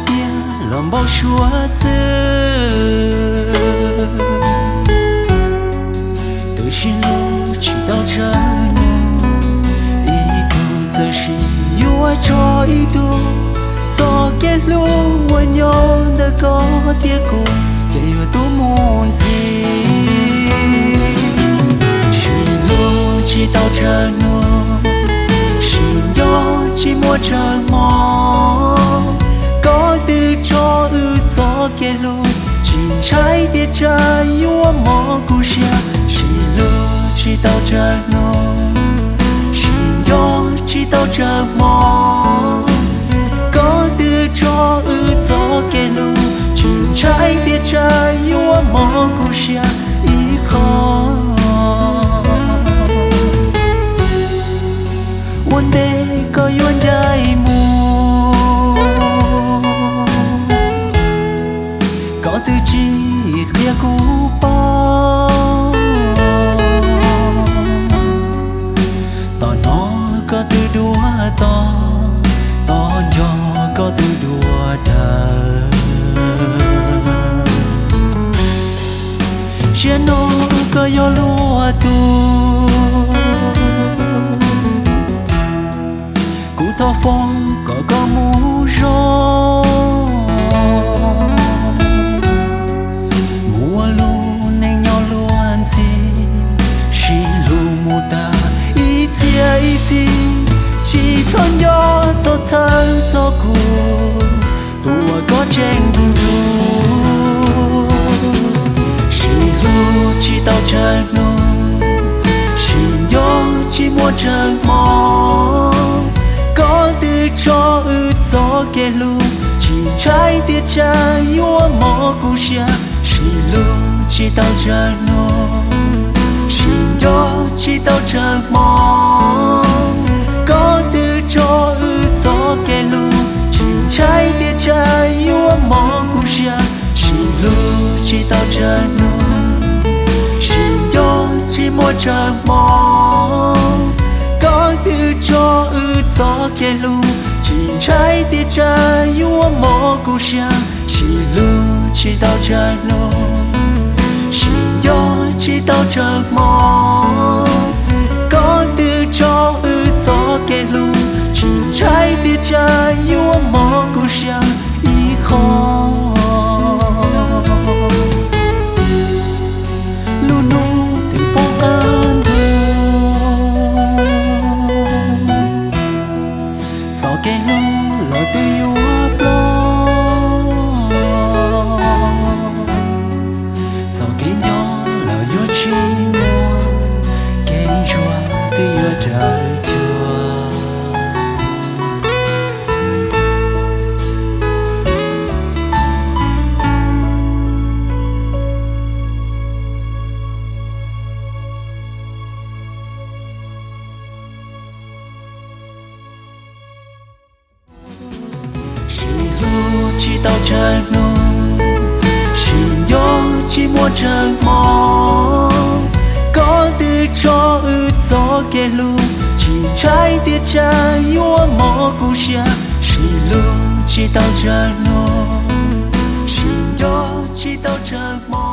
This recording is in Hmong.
tiag los npau suav xwb. Twb sib hlub tsis tau tsawg hnub, ib tug txawm sim yuav tso ib tug. Txoj kev hlub uas nyob ntawm koj thiab kuv ces yuav tu mus ntxiv. Sib hlub tsis tau tsawg hnub, sib nco tsis muaj tsawg hmo. Koj twb tso wb txoj kev hlub, tsis ntshai tias tsam yuav mob kuv siab. Sib hlub tsis tau tsawg hnub, sib nco tsis tau tsawg hmo. Koj twb tso wb txoj kev hlub, tsis ntshai tias tsam yuav mob kuv siab ib qho. Ua ntej koj yuav ncaim mus, koj twb tsis qhia kuv paub. Tom no koj twb dua tod, tom nco koj twb dua dawb. Sia no koj yog luag tug, kuv thov foom kom koj mus zoo, mus ua lub neej nyob luag ntxhi. Sib hlub mus tag ib txhia ib txhis, tsis txhob nco txog txhawj txog kuv, tus uas koj tseem ntxub ntxub. Sib hlub tsis tau tsawg hnub, sib nco tsis muaj tsawg hmo. Koj twb tso wb txoj kev hlub, tsis ntshai tias tsam yuav mob kuv siab. Sib hlub tsis tau tsawg hnub, sib nco tsis tau tsawg hmo. Koj twb tso wb txoj kev hlub, tsis ntshai tias tsam yuav mob kuv siab. Sib hlub tsis tau tsawg hnub, sib nco tsis muaj tsawg hmo. Koj twb tso wb txoj kev hlub, tsis ntshai tias tsam yuav mob kuv siab. Sib hlub tsis tau tsawg hnub, sib nco tsis tau tsawg hmo. Koj twb tso wb txoj kev hlub, tsis ntshai tias tsam yuav mob kuv siab ib qho. Lub hnub twb poob qab ntuj, txoj kev hlub los twb yuav ploj, txoj kev nco los yuav tsis muaj, kev ntsuag twb yuav raws cuag. Sib hlub tsis tau tsawg hnub, sib nco tsis muaj tsawg hmo. Koj twb tso wb txoj kev hlub, tsis ntshai tias tsam yuav mob kuv siab. Sib hlub tsis tau tsawg hnub, sib nco tsis tau tsawg hmo.